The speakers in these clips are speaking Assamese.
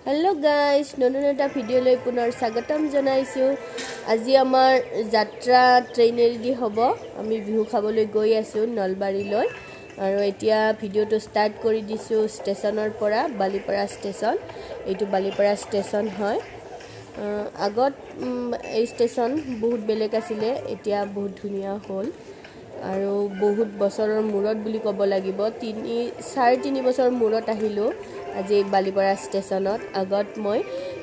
হেল্ল' গাইজ, নতুন এটা ভিডিঅ'লৈ পুনৰ স্বাগতম জনাইছোঁ। আজি আমাৰ যাত্ৰা ট্ৰেইনেদি হ'ব। আমি বিহু খাবলৈ গৈ আছোঁ নলবাৰীলৈ। আৰু এতিয়া ভিডিঅ'টো ষ্টাৰ্ট কৰি দিছোঁ ষ্টেচনৰ পৰা, বালিপাৰা ষ্টেচন। এইটো বালিপাৰা ষ্টেচন হয়। আগত এই ষ্টেচন বহুত বেলেগ আছিলে, এতিয়া বহুত ধুনীয়া হ'ল। আৰু বহুত বছৰৰ মূৰত বুলি ক'ব লাগিব, 3-3.5 বছৰৰ মূৰত আহিলোঁ আজি বালিপাৰা ষ্টেচনত। আগত মই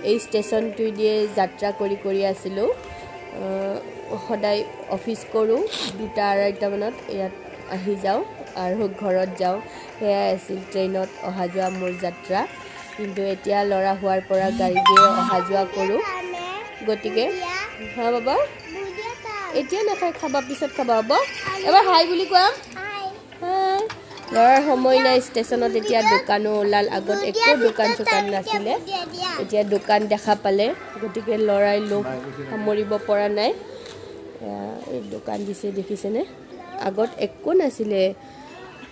এই ষ্টেচনটোৱেদিয়ে যাত্ৰা কৰি কৰি আছিলোঁ। সদায় অফিচ কৰোঁ, 2টা-2.5টামানত ইয়াত আহি যাওঁ আৰু ঘৰত যাওঁ। সেয়াই আছিল ট্ৰেইনত অহা যোৱা মোৰ যাত্ৰা। কিন্তু এতিয়া ল'ৰা হোৱাৰ পৰা গাড়ী দিয়ে অহা যোৱা কৰোঁ। গতিকে হা বাবা, এতিয়া নাখায়, খাবা পিছত খাবা, হ'ব। এবাৰ হাই বুলি কোৱা। হাই। ল'ৰাৰ সময় নাই। ষ্টেচনত এতিয়া দোকানো ওলাল, আগত একো দোকান চোকান নাছিলে, এতিয়া দোকান দেখা পালে। গতিকে ল'ৰাই লোভ সামৰিব পৰা নাই। এই দোকান দিছে, দেখিছেনে? আগত একো নাছিলে,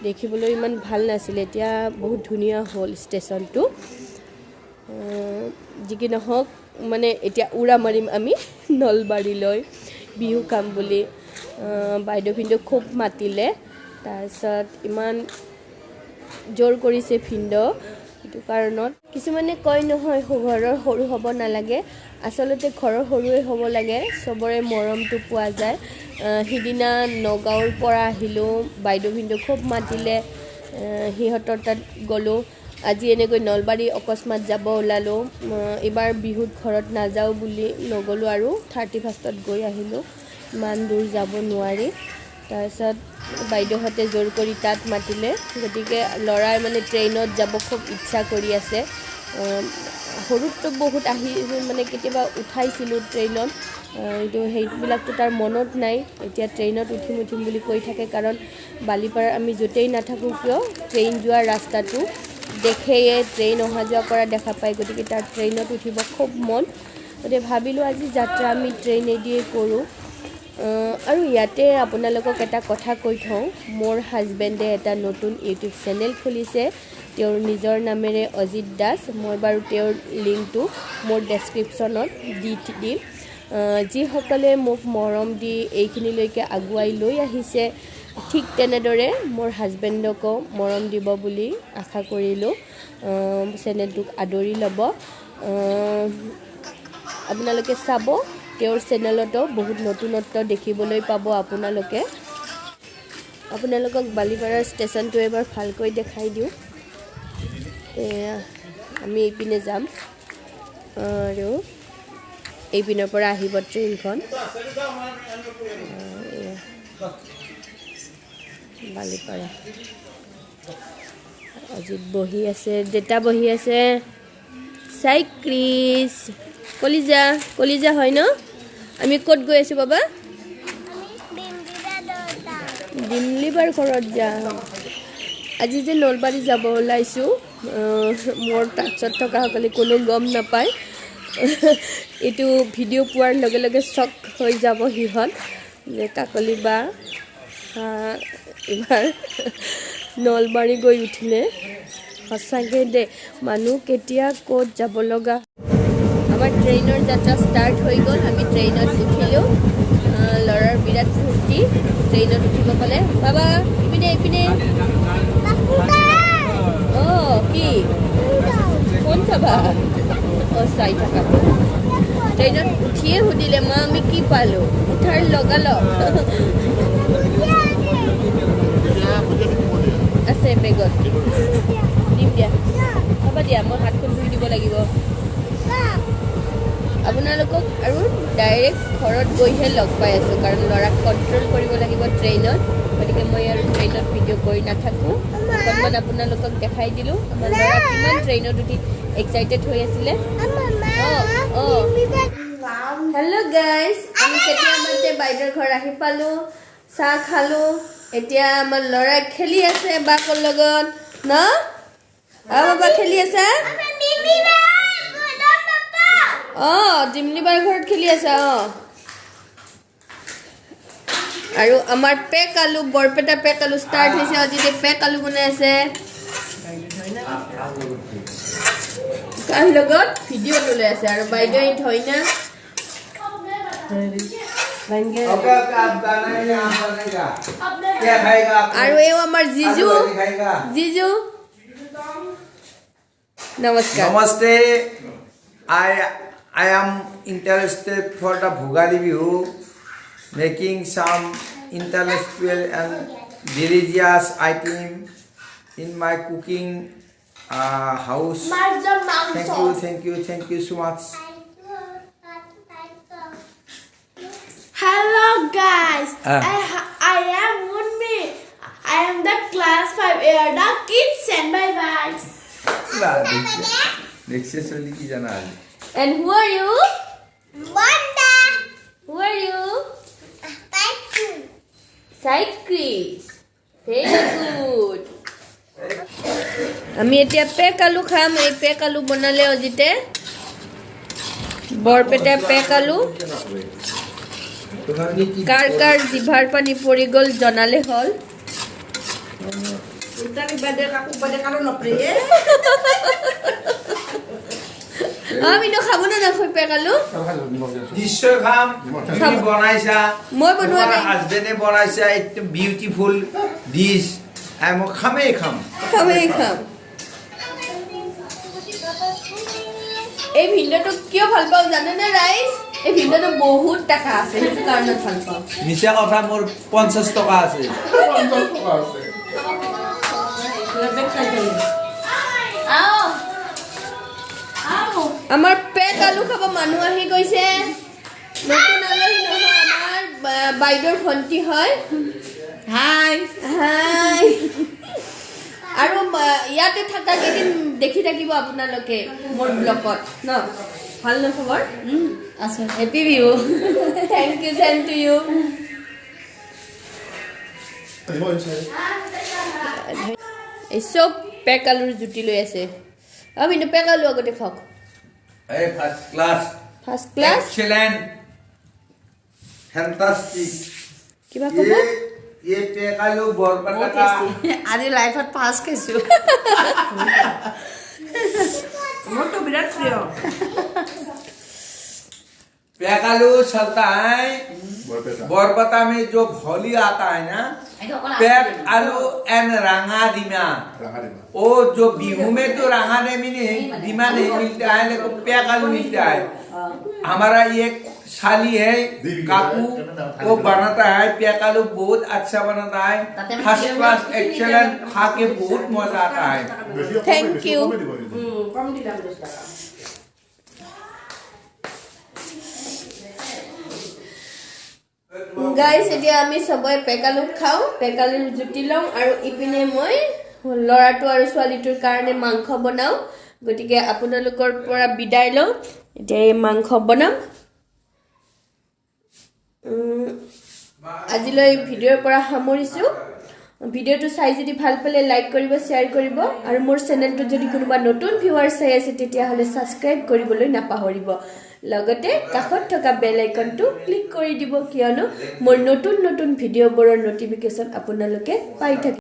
দেখিবলৈ ইমান ভাল নাছিলে, এতিয়া বহুত ধুনীয়া হ'ল ষ্টেচনটো। যি কি নহওক, মানে এতিয়া উৰা মাৰিম আমি নলবাৰীলৈ বিহু খাম বুলি। বাইদেউ ভিনদেউ খুব মাতিলে, তাৰপিছত ইমান জোৰ কৰিছে ভিনদেউ, সেইটো কাৰণত। কিছুমানে কয় নহয়, ঘৰৰ সৰু হ'ব নালাগে। আচলতে ঘৰৰ সৰুৱে হ'ব লাগে, চবৰে মৰমটো পোৱা যায়। সিদিনা নগাঁৱৰ পৰা আহিলোঁ, বাইদেউ ভিনদেউ খুব মাতিলে, সিহঁতৰ তাত গ'লোঁ। আজি এনেকৈ নলবাৰী অকস্মাত যাব ওলালোঁ। এইবাৰ বিহুত ঘৰত নাযাওঁ বুলি নগ'লোঁ আৰু 31ত গৈ আহিলোঁ, ইমান দূৰ যাব নোৱাৰি। তাৰপিছত বাইদেউহঁতে জোৰ কৰি তাত মাতিলে। গতিকে ল'ৰাই মানে ট্ৰেইনত যাব খুব ইচ্ছা কৰি আছে। সৰুততো বহুত আহি মানে কেতিয়াবা উঠাইছিলোঁ ট্ৰেইনত, এইটো সেইবিলাকতো তাৰ মনত নাই। এতিয়া ট্ৰেইনত উঠিম উঠিম বুলি কৈ থাকে, কাৰণ বালিপাৰাত আমি য'তেই নাথাকোঁ কিয় ট্ৰেইন যোৱাৰ ৰাস্তাটো দেখেয়ে, ট্ৰেইন অহা যোৱা কৰা দেখা পায়। গতিকে তাৰ ট্ৰেইনত উঠিব খুব মন। গতিকে ভাবিলোঁ আজি যাত্ৰা আমি ট্ৰেইনেদিয়ে কৰোঁ। আৰু ইয়াতে আপোনালোকক এটা কথা কৈ থওঁ, মোৰ হাজবেণ্ডে এটা নতুন ইউটিউব চেনেল খুলিছে, তেওঁৰ নিজৰ নামেৰে অজিত দাস। মই বাৰু তেওঁৰ লিংকটো মোৰ ডেছক্ৰিপশ্যনত দি দিম। যিসকলে মোক মৰম দি এইখিনিলৈকে আগুৱাই লৈ আহিছে, ঠিক তেনেদৰে মোৰ হাজবেণ্ডকো মৰম দিব বুলি আশা কৰিলোঁ। চেনেলটোক আদৰি ল'ব, আপোনালোকে চাব, তেওঁৰ চেনেলতো বহুত নতুনত্ব দেখিবলৈ পাব আপোনালোকে। আপোনালোকক বালিপাৰাৰ ষ্টেচনটো এবাৰ ভালকৈ দেখাই দিওঁ। এয়া আমি এইপিনে যাম আৰু এইপিনৰ পৰা আহিব ট্ৰেইনখন। বালিপাৰা অজিত বহি আছে, দেতা বহি আছে। চাই ক্ৰিছ, কলিজা কলিজা হয় ন? আমি ক'ত গৈ আছোঁ বাবা? ডিমলিবাৰ ঘৰত যাম। আজি যে নলবাৰী যাব ওলাইছোঁ, মোৰ টাচত থকাসকলে কোনো গম নাপায়। এইটো ভিডিঅ' পোৱাৰ লগে লগে চক হৈ যাব সিহঁত যে কাকলি বা এইবাৰ নলবাৰী গৈ উঠিলে। সঁচাকৈ দে, মানুহ কেতিয়া ক'ত যাব লগা। আমাৰ ট্ৰেইনৰ যাত্ৰা ষ্টাৰ্ট হৈ গ'ল, আমি ট্ৰেইনত উঠিলোঁ। ল'ৰাৰ বিৰাট ফূৰ্তি ট্ৰেইনত উঠিব পালে। বাবা ইপিনে ইপিনে, অঁ কি ফোন চাবা? অঁ চাই থাকা। ট্ৰেইনত উঠিয়ে সুধিলে, মা আমি কি পালোঁ? উঠাৰ লগালগ আছে বেগত দিম দিয়া, হ'ব দিয়া, মই হাতখন ধুই দিব লাগিব। আপোনালোকক আৰু ডাইৰেক্ট ঘৰত গৈহে লগ পাই আছোঁ, কাৰণ ল'ৰাক কণ্ট্ৰল কৰিব লাগিব ট্ৰেইনত। গতিকে মই আৰু ট্ৰেইনত ভিডিঅ' কৰি নাথাকোঁ, অকণমান আপোনালোকক দেখাই দিলোঁ আমাৰ ল'ৰা কিমান ট্ৰেইনত উঠি এক্সাইটেড হৈ আছিলে। অঁ অঁ হেল্ল' গাইজ, আমি কেতিয়াবাতে বাইদেউৰ ঘৰ আহি পালোঁ, চাহ খালোঁ। এতিয়া আমাৰ ল'ৰাই খেলি আছে বাকৰ লগত ন? অ বাবা খেলি আছা? অঁ জিমলিবাৰ ঘৰত খেলি আছা। অঁ আৰু আমাৰ পেক আলু, বৰপেটা পেক আলু ষ্টাৰ্ট হৈছে। আজি পেক আলু বনাই আছে। কাৰ লগত ভিডিঅ' লৈ আছে আৰু বাইদেউ ধইনা। আৰু এও আমাৰ জিজু। জিজু নমস্কাৰ। Namaste. I am interested for the Bhogali Bihu, making some intellectual and religious item in my cooking house. Thank you, thank you, thank you so much. Hello guys, I am Munmi. I am the class 5 A the kitchen. Bye bye. And who are you? Wanda. Who are you? Side Chris. Very good. আমি এতিয়া পেক আলু খাম। এই পেক আলু বনালে অজিতে, বৰপেটা পেক আলু। কাৰ কাৰ জিভাৰ পানী পৰি গ'ল জনালে হ'ল। আমিনো খাব নে নাখায় পেক আলু? নিশ্চয় খাম। তুমি বনাইছা, মই বনোৱা নাই, হাজবেণ্ডে বনাইছা। একদম বিউটিফুল ডিছ। মই খামেই খাম, খামেই খাম। এই ভিডিঅ'টো কিয় ভাল পাওঁ জানেনে ৰাইজ? এই ভিডিঅ'টো বহুত টকা আছে, সেইটো কাৰণত ভাল পাওঁ। মিছা কথা, মোৰ 50 টকা আছে। আমাৰ পেক আলু খাব মানুহ আহি গৈছে। নতুন আলহী নহয়, আমাৰ বাইদেউৰ ভণ্টি হয়। হাই হাই। আৰু ইয়াতে থকা কেইদিন দেখি থাকিব আপোনালোকে মোৰ ব্লগত ন। ভাল ন খবৰ? আছো। Happy Bihu. Thank you, same to you. এই চব পেক আলুৰ জুতি লৈ আছে। আমি পেক আলু আগতে খাওক। এই first class, first class, excellent, fantastic. কিবা ক'ব? ये पेक आलू बरपेटा আজি লাইফত ফাৰ্ষ্ট খাইছো। মোৰতো বিৰাট প্ৰিয়। पेक आलू चलता है बरपेटा में, जो भोली आता है ना, पेक आलू एंड रांगा दीमा। वो जो बिहू में तो रांगा दीमा नहीं मिलता है, लेकिन पेक आलू मिलता है। हमारा ये साली है काकू, वो बनाता है पेक आलू, बहुत अच्छा बनाता है, फर्स्ट क्लास एक्सेलेंट। खा के बहुत मजा आता है। Thank you. Guys, এতিয়া আমি সবাই পেক আলু খাওঁ, পেক আলুৰ জুতি লওঁ। আৰু ইপিনে মই ল'ৰাটো আৰু ছোৱালীটোৰ কাৰণে মাংস বনাওঁ। গতিকে আপোনালোকৰ পৰা বিদায় লওঁ। এতিয়া এই মাংস বনাম। আজিলৈ ভিডিঅ'ৰ পৰা সামৰিছোঁ। ভিডিঅ'টো চাই যদি ভাল পালে লাইক কৰিব, শ্বেয়াৰ কৰিব। আৰু মোৰ চেনেলটোত যদি কোনোবা নতুন ভিউৱাৰ চাই আছে তেতিয়াহ'লে ছাবস্ক্ৰাইব কৰিবলৈ নাপাহৰিব। লগতে কাষত থকা বেল আইকনটো ক্লিক কৰি দিব, কিয়নো মোৰ নতুন নতুন ভিডিঅ'বোৰৰ ন'টিফিকেশ্যন আপোনালোকে পাই থাকিব।